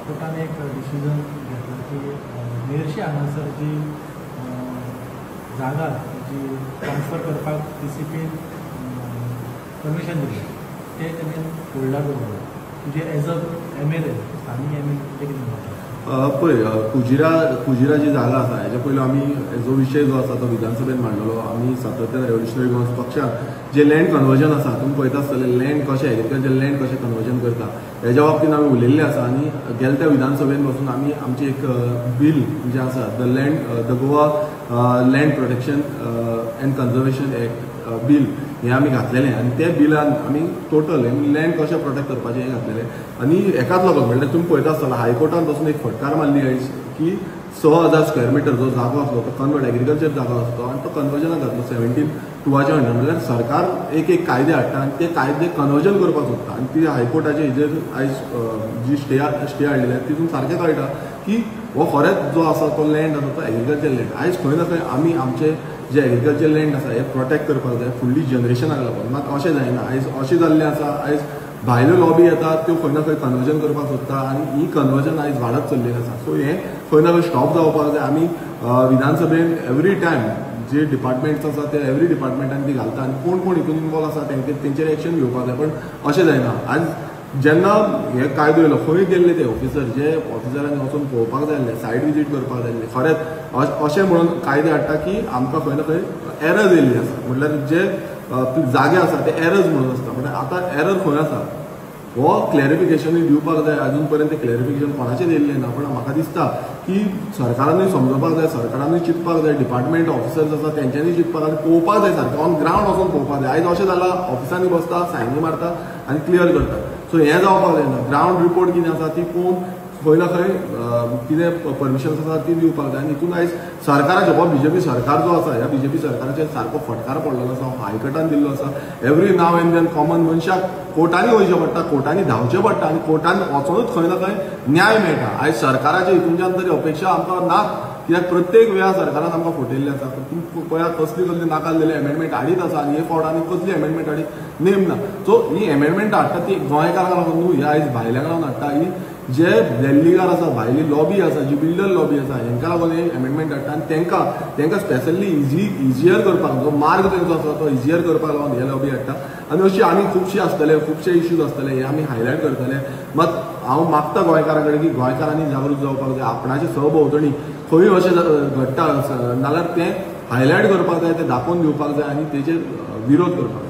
हायकोर्टान एक डिसिजन घेतला की मेरशे हांगासर जी जागा जी ट्रान्सफर करपाक DCPन परमिशन दिलें तें तेणें होल्डार दवरलां. तुजें एज अ MLA स्थानीक MLA तुजें कितें मत? पळय, कुजिरा जी जागा आसा हेच्या पयलीं आमी जो विशय जो आसा तो विधानसभेन मांडलेलो. आमी सातत्यान रेव्होल्युशनरी गोवन्स पक्षान जे लँड कन्वर्जन आसा तुमी पळयता आसतले लँड कशें एग्रीकल्चर लँड कशें कन्वर्जन करता हेज्या बाबतीन आमी उलयल्ले आसा. आनी गेल्या त्या विधानसभेन बसून आमी आमचें एक बील जें आसा the Goa land protection and conservation act bill हें आमी घातलेलें आनी त्या बिलान आमी टोटल लँड कशें प्रोटेक्ट करपाचें हें घातलेलें. आनी एकाच लागून म्हणल्यार तुमी पळयता आसतना हायकोर्टान पासून एक फटकार मारली आयज की 6,000 स्क्वेअर मिटर जो जागो आसलो तो कन्वर्ट एग्रीकल्चर जागो आसलो आनी तो कन्वर्जनाक घातलो 17(2) अंडर. म्हणल्यार सरकार एक एक कायदे हाडटा आनी ते कायदे कन्वर्जन करपाक सोदता आनी ती हायकोर्टाचे हेजेर आयज जी स्टे हाडलेली आसा तितून सारकें कळटा की हो खरेंच जो आसा तो लँड आसा तो एग्रीकल्चर लँड. आयज खंय ना खंय आमी आमचे जे एग्रीकल्चर लँड आसा हे प्रोटेक्ट करपाक जाय फुडली जनरेशनाक लागून. मात अशें जायना, आयज अशें जाल्लें आसा आयज भायल्यो लॉबी येता त्यो खंय ना खंय कन्वर्जन करपाक सोदता आनी ही कन्वर्जन आयज वाडत चल्लेलें आसा. सो हें खंय ना खंय स्टॉप जावपाक जाय. आमी विधानसभेन एवरी टायम जे डिपार्टमेंट्स आसा ते एवरी डिपार्टमेंटान ती घालता आनी कोण कोण हितून इनवॉल्व आसा तेंचेर एक्शन घेवपाक जाय. पण अशें जायना. आज जेन्ना हे कायदो येयलो खंय गेल्ले ते ऑफिसर जे ऑफिसरांनी वचून पळोवपाक जाय आसलें, सायड विजीट करपाक जाय आसलें. खरेंच अशें म्हणून कायदे हाडटा की आमकां खंय ना खंय एरर येयल्ली आसा. म्हणल्यार जे जागे आसा ते एरर्स म्हणून आसता. म्हणल्यार आतां एरर खंय आसा हो क्लॅरिफिकेशनूय दिवपाक जाय. अजून पर्यंत क्लॅरिफिकेशन कोणाचें दिल्लें ना. पण म्हाका दिसता की सरकारानूय समजोवपाक जाय, सरकारानूय चिंतपाक जाय, डिपार्टमेंट ऑफिसर्स आसा तेंच्यांनी चिंतपाक आनी पळोवपाक जाय, सारकें ऑन ग्रावंड वचून पळोवपाक जाय. आयज अशें जालां ऑफिसांनी बसता, सायनी मारता आनी क्लियर करता. सो हें जावपाक जायना. ग्रावंड रिपोर्ट कितें आसा ती पळोवन खंय ना खंय कितें परमिशन आसा ती दिवपाक जाय. आनी हितून आयज सरकाराचें हो बीजेपी सरकार जो आसा ह्या बीजेपी सरकाराचेर सारको फटकार पडलेलो आसा, हायकोर्टान दिल्लो आसा. Every now and then common मनशाक कोर्टांनी वयचें पडटा, कोर्टांनी धांवचें पडटा आनी कोर्टान वचोनूच खंय ना खंय न्याय मेळटा. आयज सरकाराचे हितूनच्यान तरी अपेक्षा आमकां ना, कित्याक प्रत्येक वेळा सरकारान आमकां फटयल्लें आसा. तुमी पळयात कसली कसली नाका जाल्लेली एमेंडमेंट हाडीत आसा आनी हे फावट आनी कसली एमेंडमेंट हाडीत नेम ना. सो ही एमेंडमेंट हाडटा ती गोंयकारांक लागून न्हू, ही आयज भायल्यांक लागून हाडटा. ही जे दिल्लीकार आसा, भायली लॉबी आसा, जी बिल्डर लॉबी आसा हेंकां लागून हे एमेंडमेंट हाडटा आनी तेंकां स्पेशली इजियर करपाक जो मार्ग तेंचो आसा तो इजियर करपाक लागून हे लॉबी हाडटा. आनी अशी आनी खुबशी आसतले, खुबशे इश्यूज आसतले हे आमी हायलायट करतले. मात हांव मागता गोंयकारां कडेन की गोंयकारांनी जागृत जावपाक जाय. आपणाचे सहभोंवतणी खंय अशें घडटा नाल्यार तें हायलायट करपाक जाय, तें दाखोवन दिवपाक जाय आनी तेचेर विरोध करपाक जाय.